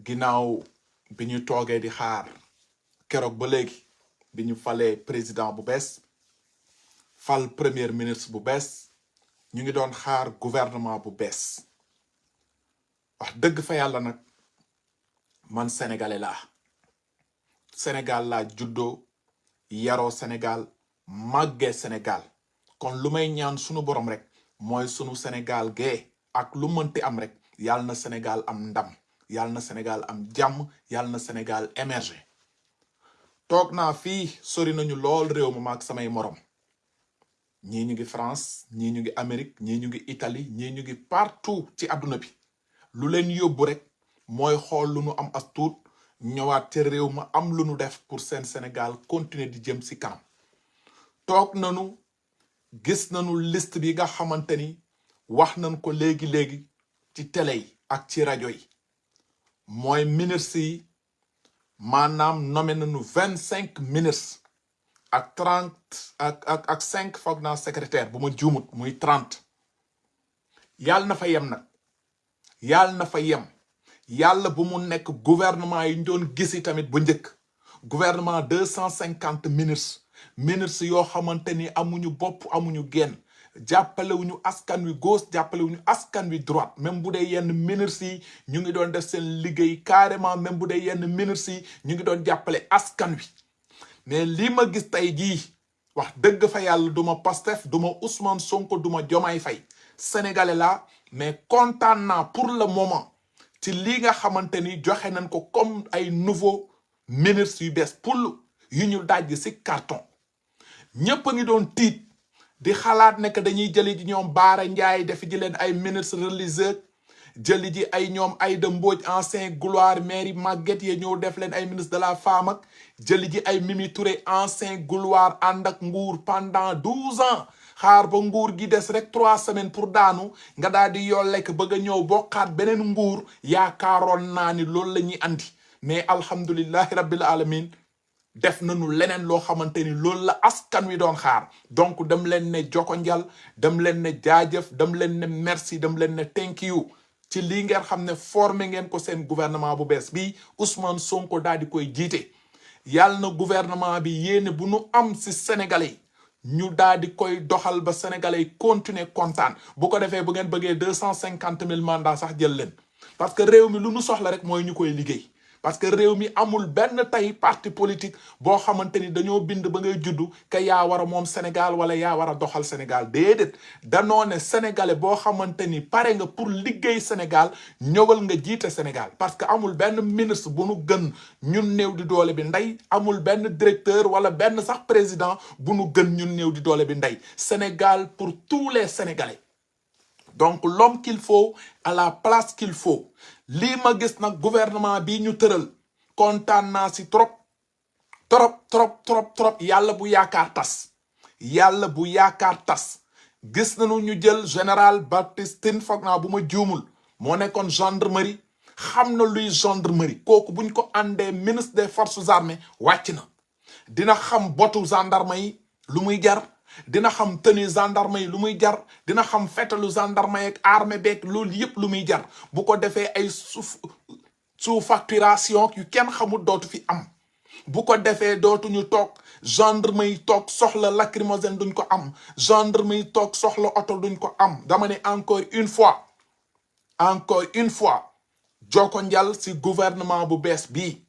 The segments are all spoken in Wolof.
ginnaaw bi ñu toogee di xaar keroog ba léegi bi ñu falee président bu bees fal premier ministre bu bees ñu ngi doon xaar gouvernement bu bees wax dëgg fa yàlla nag man sénégalais laa Sénégal laa juddoo yaroo Sénégal màggee Sénégal kon lu may ñaan sunu borom rek mooy sunu Sénégal gee ak lu mënti am rek yàlla na Sénégal am ndam yàlla na Sénégal am jàmm yàlla na Sénégal émerger toog naa fii sori nañu lool réew ma maag samay morom ñii ñu ngi France ñii ñu ngi Amérique ñii ñu ngi Italie ñii ñu ngi partout ci àdduna bi lu leen yóbbu rek mooy xool lu nu am as tuut ñëwaat ca réew ma am lu nu def pour seen Sénégal continuer di jëm si kanam toog nañu gis nañu liste bi nga xamante ni wax nañ ko léegi-léegi ci télé yi ak ci rajo yi mooy ministres yi maanaam nommé nañu 25 ministres ak 30 ak 5 foog naa secrétaire bu ma juumut muy 30 yàlla na fa yem nag yàlla na fa yem yàlla bu mu nekk gouvernement yi ñu doon gisi tamit bu njëkk gouvernement 250 ministres yoo xamante ni amuñu bopp amuñu genn jàppalewuñu askan wi gauche jàppalewuñu askan wi droite même bu dee yenn ministres yi ñu ngi doon def seen liggéey carrément même bu dee yenn ministres yi ñu ngi doon jàppale askan wi mais lii ma gis tey jii wax dëgg fa yàlla duma Pastef duma Ousmane Sonko duma Diomaye Faye sénégalais la mais kontaan naa pour le moment ci lii nga xamante ni joxe nañ ko comme ay nouveau ministres yu bees pour yu ñu dajj ci carton ñëpp a ngi doon tiit di xalaat ne que dañuy jëli ji ñoom Baara Ndiaye defi ji leen ay ministre religieux jëli ji ay ñoom Aïda Mbodj ancien gloire mairie Maguette ya ñëw def leen ay ministre de la femme ak jëli ji ay Mimi Touré ancien gloire ànd ak nguur pendant 12 ans xaar ba nguur gi des rek 3 semaines pour daanu nga daal di yollek bëgg a ñëw bokkaat beneen nguur yaakaaroon naa ni loolu la ñuy andi mais alhamdulillahi rabbil alamin def nañu leneen loo xamante ni loolu la askan wi doon xaar donc dem leen ne joko njal dem leen ne jaajëf dem leen ne merci dem leen ne thank you ci lii ngeen xam ne formé ngeen ko seen gouvernement bu bees bi Ousmane Sonko daal di koy jiite yàlla na gouvernement bi yéene bu nu am si sénégalais ñu daal di koy doxal ba sénégalais yi continuer kontaan bu ko defee bu ngeen bëggee 250 000 mandats sax jël leen parce que réew mi lu nu soxla rek mooy ñu koy liggéey parce que réew mi amul benn tey parti politique boo xamante ni dañoo bind ba ngay juddu que yaa war a moom Sénégal wala yaa war a doxal Sénégal déedéet danoo ne sénégalais boo xamante ni pare nga pour liggéey Sénégal ñëwal nga jiite Sénégal parce que amul benn ministre bu nu gën ñun néew di doole bi ndey amul benn directeur wala benn sax président bu nu gën ñun néew di doole bi ndey Sénégal pour tous les Sénégalais donc l'homme qu'il faut à la place qu'il faut lii ma gis nag gouvernement bi ñu tëral kontaan naa si trop yàlla bu yaakaar tas yàlla bu yaakaar tas gis nañu ñu jël général Baptiste foog naa bu ma juumul moo nekkoon gendarmerie xam na luy gendarmerie kooku buñ ko àndee ministre des forces armées wàcc na dina xam botu gendarme yi lu muy jar dina xam tenue gendarme yi lu muy jar dina xam fetalu gendarme yi ak armée beeg loolu yëpp lu muy jar bu ko defee ay sous facturation yu kenn xamul dootu fi am bu ko defee dootuñu toog gendarme yi toog soxla lacrymogène duñ ko am gendarme yi toog soxla oto duñ ko am dama ne encore une fois joko njal si gouvernement bu bees bii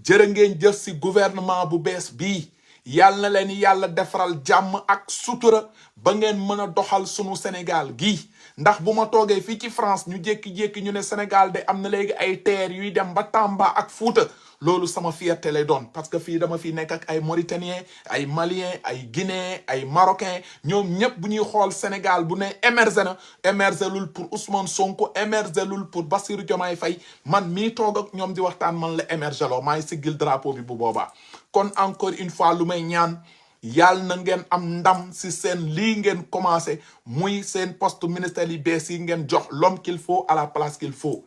jërë ngeen jëf si gouvernement bu bees bii yàlla na leen yàlla defaral jàmm ak sutura ba ngeen mën a doxal sunu Sénégal gii ndax bu ma toogee fii ci France ñu jékki-jékki ñu ne Sénégal de am na léegi ay terre yuy dem ba Tamba ak Fouta loolu sama fierté lay doon parce que fii dama fi nekk ak ay Mauritaniens ay Maliens ay Guinéens ay Marocains ñoom ñëpp bu ñuy xool Sénégal bu ne émergé na émergé lul pour Ousmane Sonko émergé lul pour Bassirou Diomaye Faye man mii toog ak ñoom di waxtaan man la émergé loo maay siggil drapeau bi bu boobaa kon encore une fois lu may ñaan yàlla na ngeen am ndam si seen lii ngeen commencé muy seen poste ministère yi bees yi ngeen jox l'homme qu'il faut à la place qu'il faut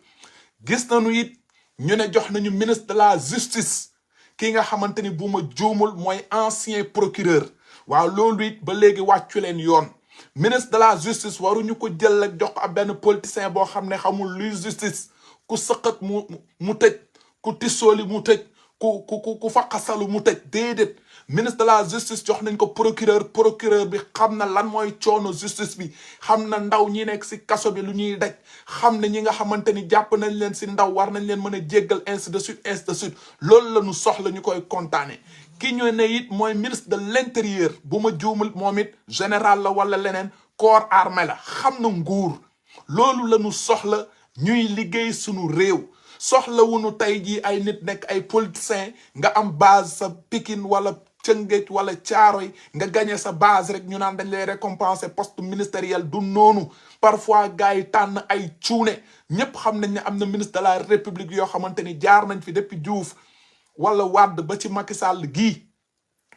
gis nañu it ñu ne jox nañu ministre de la justice ki nga xamante ni bu ma juumul mooy ancien procureur waaw loolu it ba léegi wàccu leen yoon ministre de la justice waruñu ko jël ak jox ko ab benn politicien boo xam ne xamul luy justice ku sëqat mu tëj ku tissooli mu tëj ku faqasalu mu tëj déedéet ministre de la justice jox nañ ko procureur bi xam na lan mooy coono justice bi xam na ndaw ñi nekk si kaso bi lu ñuy daj xam na ñi nga xamante ni jàpp nañ leen si ndaw war nañ leen mën a jéggal ainsi de suite loolu la ñu soxla ñu koy kontaane ki ñu ne it mooy ministre de l'intérieur bu ma juumul moom it général la wala leneen corps armé la xam na nguur loolu la ñu soxla ñuy liggéey sunu réew soxla wuñu tey jii ay nit nekk ay politiciens nga am base sa Pikine wala Tëngéej wala Caaroy nga gagné sa base rek ñu naan dañ lay récompenser poste ministériel du noonu parfois gars yi tànn ay cuune ñëpp xam nañ ne am na ministre de la république yoo xamante ni jaar nañ fi depuis Diouf wala Wade ba ci Macky Sall gii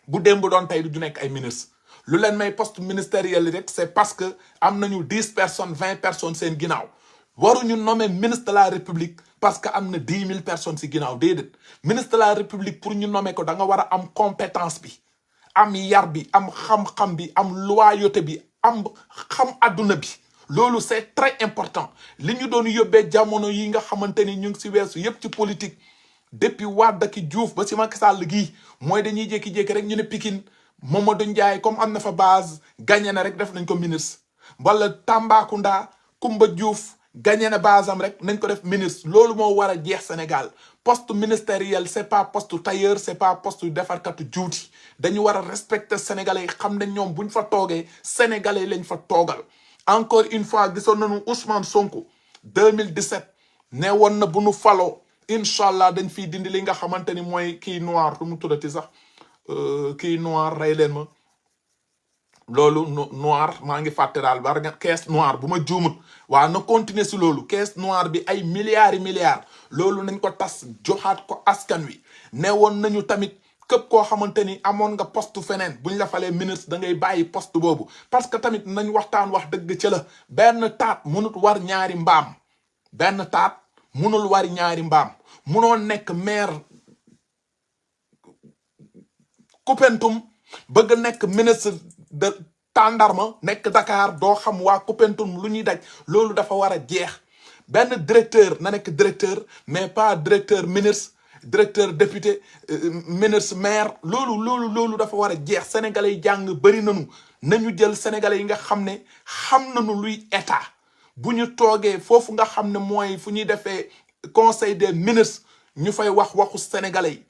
bu démb doon tey du nekk ay ministre lu leen may poste ministériel rek c'est parce que am nañu 10 personnes 20 personnes seen ginnaaw waruñu nommer ministre de la république parce que am na 10 000 personnes si ginnaaw déedéet ministre de la république pour ñu nommer ko da nga war a am compétence bi am yar bi am xam-xam bi am loyauté bi am xam adduna bi loolu c'est très important li ñu doon yóbbee jamono yi nga xamante ni ñu ngi si weesu yépp ci politique depuis Wade ki Diouf ba si Macky Sall gii mooy dañuy jékki-jékki rek ñu ne Pikine Mamadou Ndiaye comme am na fa base gagné na rek def nañ ko ministre wala Tambacounda Koumba Diouf gagné na base am rek nañ ko def ministre loolu moo war a jeex Sénégal poste ministériel c'est pas poste tailleur c'est pas poste defarkatu juuti dañu war a respecter sénégalais yi xam ne ñoom buñ fa toogee sénégalais lañ fa toogal encore une fois gisoon nañu Ousmane Sonko 2017 ne woon na bu nu faloo incha allah dañ fiy dindi li nga xamante ni mooy kii noir lu mu tuddati sax kii noir rey leen ma loolu noir maa ngi fàtte daal war nga caisse noire bu ma juumut waa na continuer si loolu caisse noire bi ay milliards loolu nañ ko tas joxaat ko askan wi ne woon nañu tamit képp koo xamante ni amoon nga poste feneen buñ la falee ministre da ngay bàyyi poste boobu parce que tamit nañ waxtaan wax dëgg ci la benn taat mënut war ñaari mbaam benn taat mënul war ñaari mbaam munoo nekk maire Koupentoum bëgg nekk ministre de tàndarma nekk Dakar doo xam waa Koupentoum lu ñuy daj loolu dafa war a jeex benn directeur na nekk directeur mais pas directeur ministre directeur député ministre maire loolu dafa war a jeex sénégalais yi jàng bëri nañu jël sénégalais yi nga xam ne xam nañu luy état bu ñu toogee foofu nga xam ne mooy fu ñuy defee conseil des ministres ñu fay waxu sénégalais yi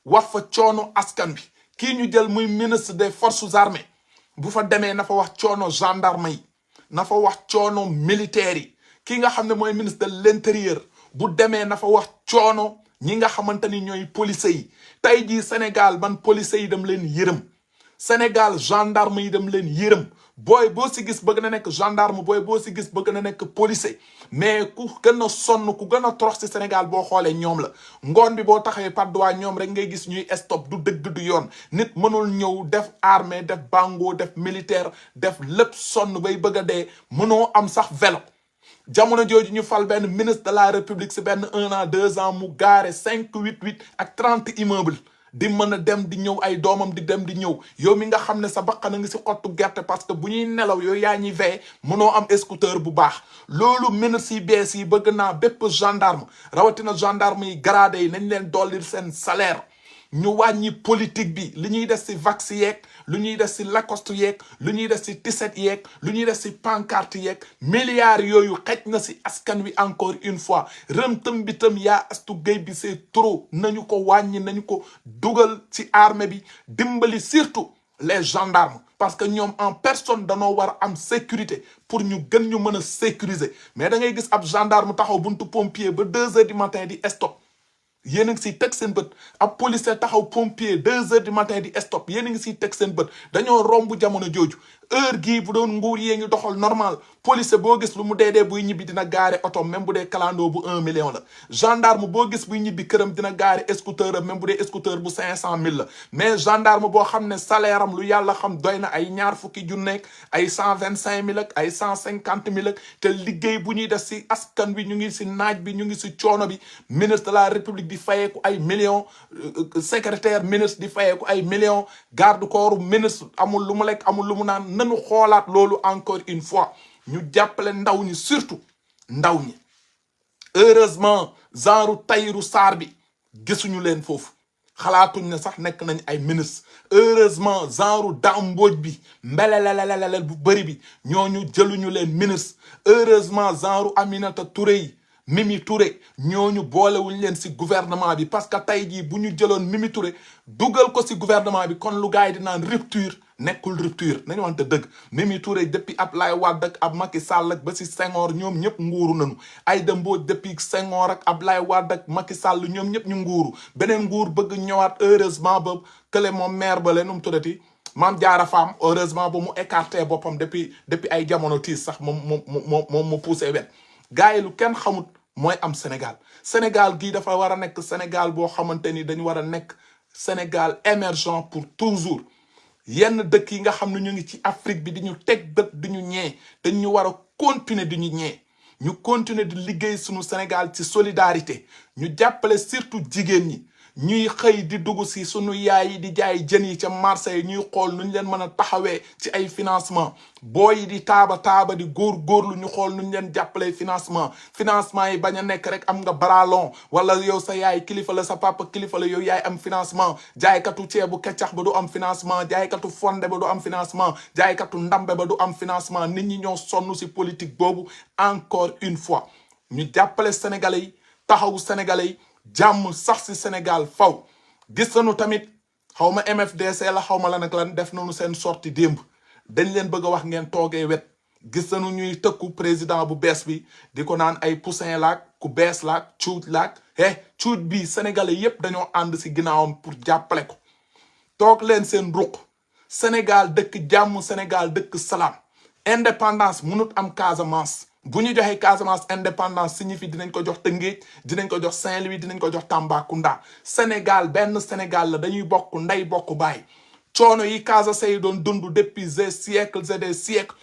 wax fa coono askan bi kii ñu jël muy ministre des forces armées bu fa demee na fa wax coono gendarme yi na fa wax coono militaire yi kii nga xam ne mooy ministre de l'intérieur bu demee na fa wax coono ñi nga xamante ni ñooy police yi tey jii Sénégal man police yi dem leen yërëm Sénégal gendarme yi dem leen yërëm booy boo si gis bëgg na nekk gendarme booy boo si gis bëgg na nekk policier mais ku gën a sonn ku gën a torox si Sénégal boo xoolee ñoom la ngoon bi boo taxawee padduwaa ñoom rek ngay gis ñuy stop du dëgg du yoon nit mënul ñëw def armée def bango def militaire def lépp sonn bay bëgg a dee mënoo am sax vélo jamono jooju ñu fal benn ministre de la république si benn 1 an 2 ans mu gaare 588 ak 30 immeubles di mën a dem di ñëw ay doomam di dem di ñëw yow mi nga xam ne sa baqana ngi si xottu gerte parce que bu ñuy nelaw yooyu yaa ñuy veye mënoo am scooter bu baax loolu ministre yi bees yi bëgg naa bépp gendarme rawatina gendarme yi gradé yi nañ leen dolli seen salaire ñu wàññi politique bi li ñuy def si vax yeeg lu ñuy def si lacoste yeeg lu ñuy def si tiset yeeg lu ñuy def si pancarte yeeg milliards yooyu xej na si askan wi encore une fois rëmtëm bi tam yaa astu géy bi c'est trop nañu ko wàññi nañu ko dugal ci armée bi dimbali surtout les gendarmes parce que ñoom en personne danoo war a am sécurité pour ñu gën ñu mën a sécuriser mais da ngay gis ab gendarme taxaw buntu pompier ba 2 heures du matin di stop yéen a ngi siy teg seen bët ab policier taxaw pompier 2 heures du matin di stop yéen a ngi siy teg seen bët dañoo romb jamono jooju heure gii bu doon nguur yee ngi doxal normal policier boo gis lu mu dee buy ñibbi dina gaare oto même bu dee kalandoo bu 1 million la gendarme boo gis buy ñibbi këram dina gaare scooter am même bu dee scooter bu 500 000 la mais gendarme boo xam ne salaire am lu yàlla xam doy na ay ñaar fukki junneeg ay 125 000 ak ay 150 000 ak te liggéey bu ñuy def si askan wi ñu ngi si naaj bi ñu ngi si coono bi ministre de la république di fayeeku ay millions secrétaire ministre di fayeeku ay millions garde corps ministre amul lu mu lekk amul lu mu naan nanu xoolaat loolu encore une fois ñu jàppale ndaw ñi surtout ndaw ñi heureusement genre Tahirou Sarr bi gisuñu leen foofu xalaatuñ ne sax nekk nañ ay ministre heureusement genre Dame Mbodj bi mbelelelelelel bu bëri bi ñooñu jëluñu leen ministre heureusement genre Aminata Touré yi Mimi Touré ñooñu boolewuñ leen si gouvernement bi parce que tey jii bu ñu jëloon Mimi Touré dugal ko si gouvernement bi kon lu gars yi di naan rupture nekkul rupture nañu wante dëgg Mimi Touré depuis Ablaye Wade ak ab Macky Sall ak ba si Senghor ñoom ñëpp nguuru nañu Aïda Mbodj depuis Senghor ak Ablaye Wade ak Macky Sall ñoom ñëpp ñu nguuru beneen nguur bëgg ñëwaat heureusement ba kële moom maire ba leen nu mu tuddati Mame Diarra Fam heureusement ba mu écarté boppam depuis ay jamono tiis sax moom mu poussé wet gars yi lu kenn xamut mooy am Sénégal gii dafa war a nekk Sénégal boo xamante ni dañu war a nekk Sénégal émergent pour toujours yenn dëkk yi nga xam ne ñu ngi ci Afrique bi di ñu teg bët di ñu ñee dañ ñu war a continuer di ñu ñee ñu continuer di liggéey suñu Sénégal ci solidarité ñu jàppale surtout jigéen ñi ñuy xëy di dugg si sunu yaay yi di jaay jën yi ca marché yi ñuy xool nuñ leen mën a taxawee ci ay financement booy yi di taaba di góorlu ñu xool nuñ leen jàppalee financement yi bañ a nekk rek am nga baralon wala yow sa yaay kilifa la sa papa kilifa la yow yaay am financement jaaykatu ceebu keccax ba du am financement jaaykatu fonde ba du am financement jaaykatu ndambe ba du am financement nit ñi ñoo sonn si politique boobu encore une fois ñu jàppale sénégalais yi taxawu sénégalais yi jàmm sax si Sénégal faw gis nañu tamit xaw ma MFDC la xaw ma la nag lan def nañu seen sortie démb dañ leen bëgg a wax ngeen toogee wet gis nañu ñuy tëkku président bu bees bi di ko naan ay poussin laak ku bees laak cuuj laak cuuj bi sénégalais yépp dañoo ànd si ginnaawam pour jàppale ko toog leen seen ruq Sénégal dëkk jàmm Sénégal dëkk salaam indépendance mënut am Casamance bu ñu joxee Casamance indépendance signifie dinañ ko jox Tëngéej dinañ ko jox Saint-Louis dinañ ko jox Tambacounda Sénégal benn Sénégal la dañuy bokk ndey bokk baay coono yi Casamance yi doon dund depuis des siècles et des siècles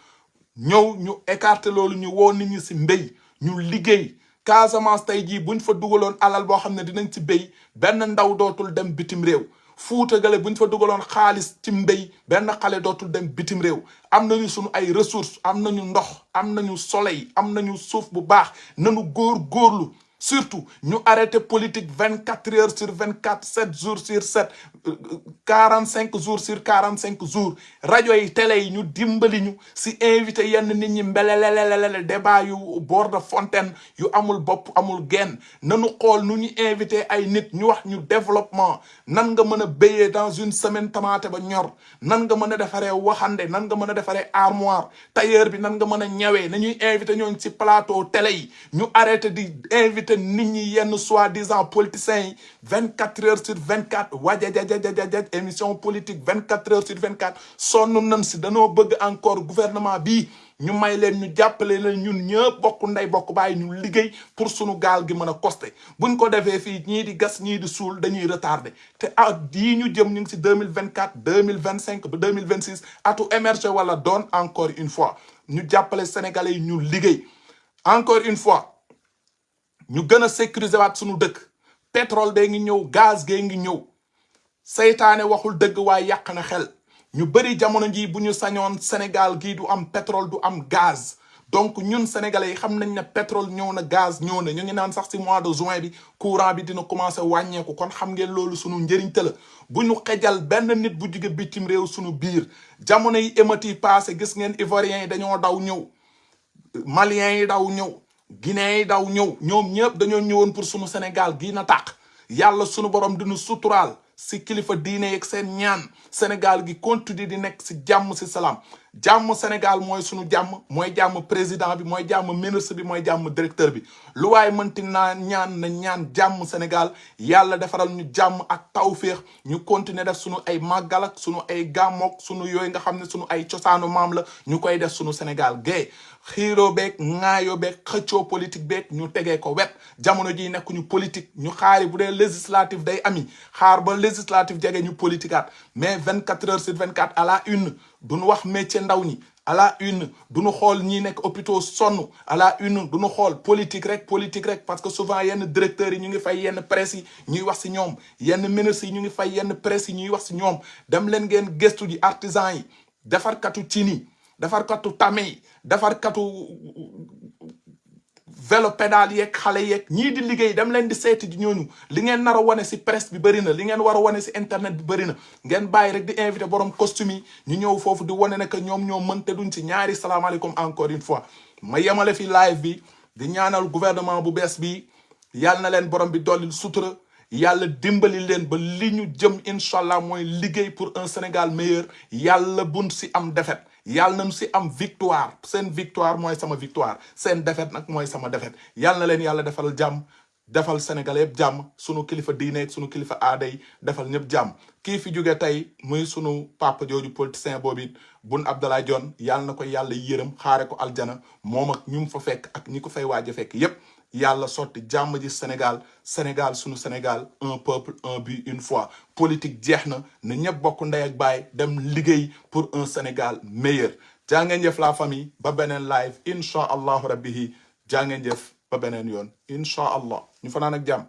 ñëw ñu écarter loolu ñu woo nit ñi si mbéy ñu liggéey Casamance tey jii buñ fa dugaloon alal boo xam ne dinañ ci béy benn ndaw dootul dem bitim réew Fuuta gale buñ fa dugaloon xaalis ci mbéy benn xale dootul dem bitim réew am nañu sunu ay ressources am nañu ndox am nañu soleil am nañu suuf bu baax nanu góorlu surtout ñu arrêté politique 24 heures sur 24 7 jours sur 7 45 jours sur 45 jours rajo yi télé yi ñu dimbali ñu si invité yenn nit ñi mbelelelelele débat yu bord de fontaine yu amul bopp amul genn nanu xool nu ñu invité ay nit ñu wax ñu développement nan nga mën a béyee dans une semaine tamaate ba ñor nan nga mën a defaree waxande nan nga mën a defaree armoire tailleur bi nan nga mën a ñawee nañuy invité ñooñu si plateau télé yi ñu arrêté di invité nit ñi yenn soi-disant politiciens yi 24 heures sur 24 wajajajajajaj émission politique 24 heures sur 24 sonn nañ si danoo bëgg encore gouvernement bi ñu may leen ñu jàppale leen ñun ñëpp bokk ndey bokk bàyyi ñu liggéey pour sunu gaal gi mën a costé buñ ko defee fii ñii di gas ñii di suul dañuy retardé te at yii ñu jëm ñu ngi si 2024 2025 ba 2026 atu émerger wala doon encore une fois ñu jàppale sénégalais yi ñu liggéey encore une fois ñu gën a sécuriser waat suñu dëkk pétrole bee ngi ñëw gaz gee ngi ñëw seytaane waxul dëgg waaye yàq na xel ñu bëri jamono ji bu ñu sañoon Sénégal gii du am pétrole du am gaz donc ñun sénégalais yi xam nañ ne pétrole ñëw na gaz ñëw na ñu ngi naan sax si mois de juin bi courant bi dina commencé wàññeeku kon xam ngeen loolu sunu njëriñ te la bu ñu xejal benn nit bu jóge bitim réew sunu biir jamono yi émeutes yi passé gis ngeen ivoiriens yi dañoo daw ñëw maliens yi daw ñëw Guinée yi daw ñëw ñoom ñëpp dañoo ñëwoon pour sunu Sénégal gii na tàq yàlla sunu borom dinu suturaal si kilifa diine yeeg seen ñaan Sénégal gi continue di nekk si jàmm si salaam jàmm Sénégal mooy sunu jàmm mooy jàmm président bi mooy jàmm ministre bi mooy jàmm directeur bi lu waaye mënti naa ñaan na ñaan jàmm Sénégal yàlla defaral ñu jàmm ak tawféex ñu continuer def sunu ay màggal ak sunu ay gàmmook sunu yooyu nga xam ne sunu ay cosaanu maam la ñu koy def sunu Sénégal gay xiiroo beeg ŋaayoo beeg xëccoo politique beeg ñu tegee ko wet jamono ji nekk ñu politique ñu xaari bu dee législative day ami xaar ba législative jege ñu politikaat mais 24 heures sur 24 à la une duñu wax métier ndaw ñi à la une duñu xool ñi nekk hôpitaux sonn à la une duñu xool politique rek parce que souvent yenn directeurs yi ñu ngi fay yenn presse yi ñuy wax si ñoom yenn ministres yi ñu ngi fay yenn presse yi ñuy wax si ñoom dem leen ngeen gëstu ji artisan yi defarkatu cin yi defarkatu tame yi defarkatu vélo pédale yeeg xale yeeg ñii di liggéey dem leen di seeti ji ñooñu li ngeen nar a wane si presse bi bëri na li ngeen war a wane si internet bi bëri na ngeen bàyyi rek di invité borom costume yi ñu ñëw foofu di wane ne que ñoom ñoo mënte duñ si ñaari salaamaaleykum encore une fois ma yemale fi live bi di ñaanal gouvernement bu bees bi yàlla na leen borom bi dollil sutura yàlla dimbali leen ba li ñu jëm incha allah mooy liggéey pour un Sénégal meilleur yàlla buñ si am défaite yàlla nañu si am victoire seen victoire mooy sama victoire seen défaite nag mooy sama défaite yàlla na leen yàlla defal jàmm defal Sénégalais yëpp jàmm sunu kilifa diine sunu kilifa aada yi defal ñëpp jàmm kii fi jóge tey muy sunu papa jooju politicien boobu it Boun Abdallah Dionne yàlla na ko yàlla yërëm xaare ko aljana moom ak ñu mu fa fekk ak ñi ko fay waaj a fekk yépp yàlla sotti jàmm ji Sénégal Sénégal sunu Sénégal un peuple un but une foi politique jeex na ñëpp bokk ndey ak baay dem liggéey pour un Sénégal meilleur jaa ngeen jëf la famille ba beneen live incha allahu rabbihi jaa ngeen jëf ba beneen yoon incha allah ñu fanaan ak jàmm